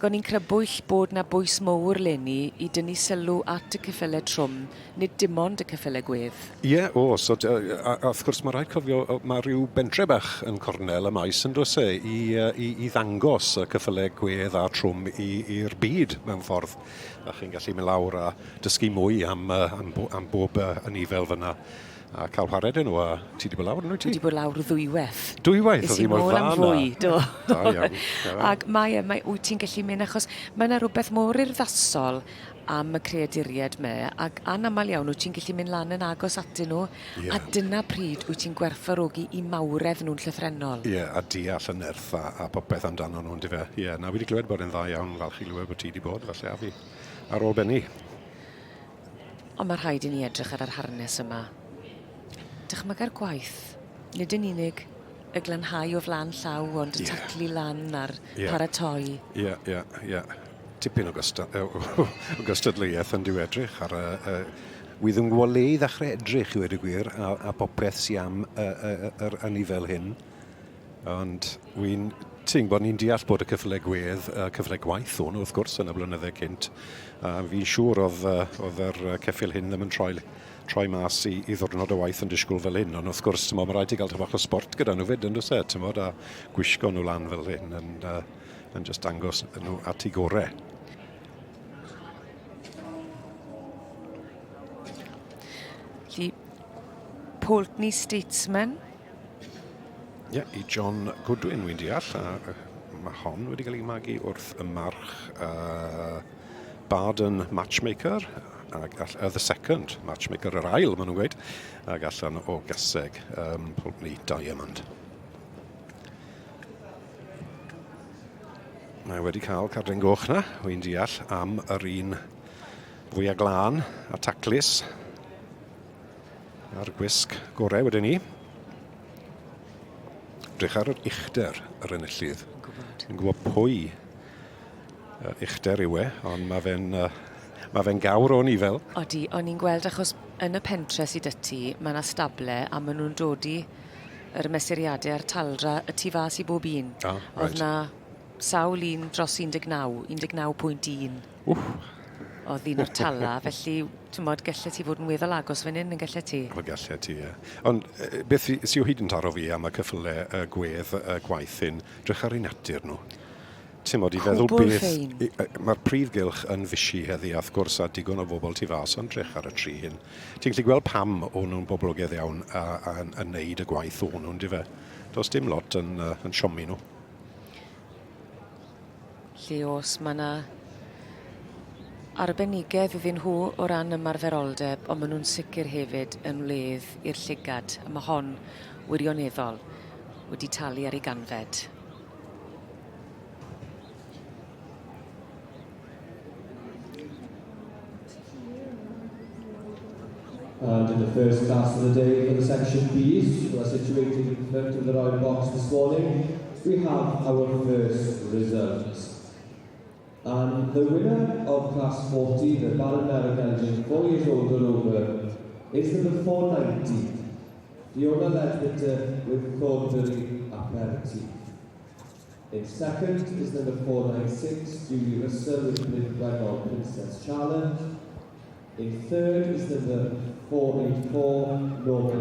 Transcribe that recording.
O'n i'n crybwyll bod 'na bwys mowr 'leni i dynnu sylw at y ceffyle trwm, nid dim ond y ceffyle gwedd. Ie, oes, a, a, a wrth gwrs mae rhaid cofio, mae rhyw bentre bach yn cornel y maes yn does e, i, i, i ddangos y ceffyle gwedd a trwm i'r byd mewn ffordd. A chi'n gallu mynd lawr a dysgu mwy am, am, am bob anifail fyna a cael whared nhw, a ti 'di bod lawr, yn wyt ti? Dwi 'di bod lawr ddwywaith. Dwywaith? Oedd hi mor dda am fwy, do. Da iawn. Ac mae e, mae, wyt ti'n gallu mynd achos mae 'na rwbeth mor urddasol am y creaduriaid 'ma ac anamal iawn wyt ti'n gallu mynd lan yn agos atyn nhw yeah. a dyna pryd wyt ti'n gwerthfawrogi 'u mawredd nhw'n llythrennol. Ie, yeah, a deall y nerth a, a popeth amdano nhw, yndyfe? Ie, yeah, na, fi wedi clywed bod e'n dda iawn, falch i glywed bod ti wedi bod, falle a fi ar ôl benni. Ond mae rhaid i ni edrych ar yr harness yma. Dychmyga'r gwaith, nid yn unig y glanhau o flan llaw, ond y yeah. taclu lan a'r yeah. paratoi. Ie, ie, ie. Tipyn o, gysta, o gystadleuaeth yn diw edrych ar y... y wi ddim yn gwybod le i ddechrau edrych i wedi gwir a, a popeth sy'n am yr anifail hyn. Ond wi'n... Ti'n gwybod, ni'n deall bod y cyffyle gwedd, y cyffyle gwaith o'n wrth gwrs yn y blynydde cynt. A fi'n siŵr oedd, oedd yr ceffyl hyn ddim yn troi, troi mas i, i ddwrnod o waith yn disgwyl fel hyn. Ond wrth gwrs, ti'n mae rhaid i gael bach o sport gyda nhw fyd, yn does e, ti'n a gwisgo nhw lan fel hyn yn, uh, yn just dangos nhw at ei gorau. Felly, Poultney Statesman, Ie, yeah, i John Goodwin, wy'n deall. A mae hon wedi cael ei magu wrth y march Baden Matchmaker, ag all, the second Matchmaker, yr ail, maen nhw'n gweud, ag allan o gaseg Pulteney Diamond. Mae wedi cael carden goch na, wy'n deall, am yr un fwyaf glân a taclus. A'r gwisg gorau wedyn ni. Drych ar yr uchder yr enillydd. Yn gwybod pwy uchder yw e, ond mae fe'n uh, mae fe'n gawr o'n i fel. Odi, o'n i'n gweld achos yn y pentre sydd 'da ti, mae yna stable a maen nhw'n dod i yr mesuriadau a'r taldra y tu fas i bob un. Ah, right. Oedd na sawl un dros 19, 19.1. Wff. Oedd un o'r tala, felly, t'mod, gellet ti fod yn weddol agos fan hyn, yn gellet ti? Wel, gellet ti, ie. Ond beth sy o hyd yn taro fi am y cyffyle y gwedd y gwaith hyn, drych ar eu natur nhw. T'mod, i feddwl Cwbl beth... ffein. Mae'r prif gylch yn fishi heddi, a wrth gwrs, a digon o bobl tu fas, ond drych ar y tri hyn. Ti'n gallu gweld pam o'n nhw'n boblogaidd iawn a, a, yn neud y gwaith o'n nhw'n, dife? Does dim lot yn, yn siomi nhw. Lle os ma' 'na arbenigedd iddyn nhw o ran ymarferoldeb, ond ma' nw'n sicir hefyd yn wledd i'r llygad, a ma' hon wirioneddol wedi talu ar ei ganfed. And in the first class of the day for the section Bs, who are situated in front of the royal box this morning, we have our first result. And the winner of class 40, the Baron Merrick Elgin, 4 years old or over, is number 490, Fiona Ledbitter with Cornbury Aperitif. In second is number 496, Julie Russell with Bryn Gwennol Princess Charlotte. In third is number 484, Norman.